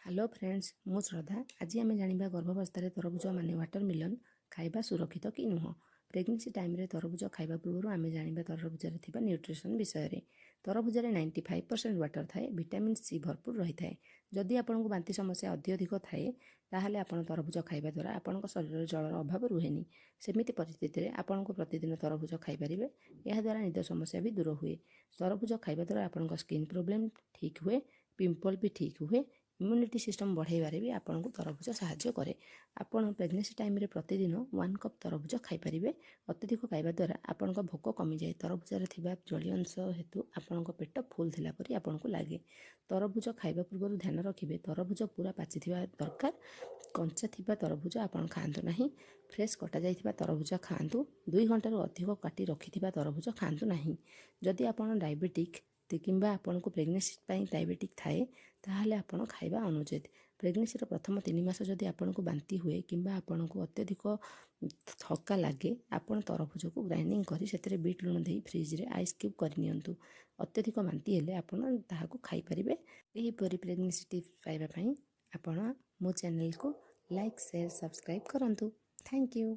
Hello friends, ମୁଁ ଶ୍ରଦ୍ଧା। ଆଜି ଆମେ ଜାଣିବା ଗର୍ଭାବସ୍ଥାରେ ତରଭୁଜ ମାନେ ୱାଟର ମିଲନ୍ ଖାଇବା ସୁରକ୍ଷିତ କି ନୁହଁ। ପ୍ରେଗନେନ୍ସି ଟାଇମ୍ରେ ତରଭୁଜ ଖାଇବା ପୂର୍ବରୁ ଆମେ ଜାଣିବା ତରଭୁଜରେ ଥିବା ନ୍ୟୁଟ୍ରିସନ୍ ବିଷୟରେ। ତରଭୁଜରେ 95% ୱାଟର ଥାଏ, ଭିଟାମିନ୍ ସି ଭରପୁର ରହିଥାଏ। ଯଦି ଆପଣଙ୍କୁ ବାନ୍ତି ସମସ୍ୟା ଅତ୍ୟଧିକ ଥାଏ, ତାହେଲେ ଆପଣ ତରଭୁଜ ଖାଇବା ଦ୍ୱାରା ଆପଣଙ୍କ ଶରୀରରେ ଜଳର ଅଭାବ ରୁହେନି। ସେମିତି ପରିସ୍ଥିତିରେ ଆପଣଙ୍କୁ ପ୍ରତିଦିନ ତରଭୁଜ ଖାଇପାରିବେ। ଏହାଦ୍ୱାରା ନିଦ ସମସ୍ୟା ବି ଦୂର ହୁଏ। ତରଭୁଜ ଖାଇବା ଦ୍ୱାରା ଆପଣଙ୍କ ସ୍କିନ୍ ପ୍ରୋବ୍ଲେମ୍ ଠିକ୍ ହୁଏ, ପିମ୍ପଲ୍ ବି ଠିକ୍ ହୁଏ। ଇମ୍ୟୁନିଟି ସିଷ୍ଟମ୍ ବଢ଼ାଇବାରେ ବି ଆପଣଙ୍କୁ ତରଭୁଜ ସାହାଯ୍ୟ କରେ। ଆପଣ ପ୍ରେଗନେନ୍ସି ଟାଇମ୍ରେ ପ୍ରତିଦିନ 1 କପ୍ ତରଭୁଜ ଖାଇପାରିବେ। ଅତ୍ୟଧିକ ଖାଇବା ଦ୍ୱାରା ଆପଣଙ୍କ ଭୋକ କମିଯାଏ। ତରଭୁଜରେ ଥିବା ଜଳୀୟ ଅଂଶ ହେତୁ ଆପଣଙ୍କ ପେଟ ଫୁଲ୍ ଥିଲା ପରି ଆପଣଙ୍କୁ ଲାଗେ। ତରଭୁଜ ଖାଇବା ପୂର୍ବରୁ ଧ୍ୟାନ ରଖିବେ, ତରଭୁଜ ପୁରା ପାଚିଥିବା ଦରକାର। କଞ୍ଚା ଥିବା ତରଭୁଜ ଆପଣ ଖାଆନ୍ତୁ ନାହିଁ। ଫ୍ରେଶ୍ କଟାଯାଇଥିବା ତରଭୁଜ ଖାଆନ୍ତୁ। 2 ଘଣ୍ଟାରୁ ଅଧିକ କାଟି ରଖିଥିବା ତରଭୁଜ ଖାଆନ୍ତୁ ନାହିଁ। ଯଦି ଆପଣ ଡାଇବେଟିକ୍ କିମ୍ବା ଆପଣଙ୍କୁ ପ୍ରେଗନେନ୍ସି ପାଇଁ ଡାଇବେଟିକ୍ ଥାଏ, ତାହେଲେ ଆପଣ ଖାଇବା ଅନୁଚିତ। ପ୍ରେଗନେନ୍ସିର ପ୍ରଥମ 3 ମାସ ଯଦି ଆପଣଙ୍କୁ ବାନ୍ତି ହୁଏ କିମ୍ବା ଆପଣଙ୍କୁ ଅତ୍ୟଧିକ ଥକା ଲାଗେ, ଆପଣ ତରଭୁଜକୁ ଗ୍ରାଇଣ୍ଡିଙ୍ଗ କରି ସେଥିରେ ବିଟ୍ ଲୁଣ ଦେଇ ଫ୍ରିଜରେ ଆଇସ୍ କ୍ୟୁବ୍ କରିନିଅନ୍ତୁ। ଅତ୍ୟଧିକ ବାନ୍ତି ହେଲେ ଆପଣ ତାହାକୁ ଖାଇପାରିବେ। ଏହିପରି ପ୍ରେଗନେନ୍ସି ଟିପ୍ସ ପାଇବା ପାଇଁ ଆପଣ ମୋ ଚ୍ୟାନେଲକୁ ଲାଇକ୍, ସେୟାର, ସବସ୍କ୍ରାଇବ୍ କରନ୍ତୁ। Thank you.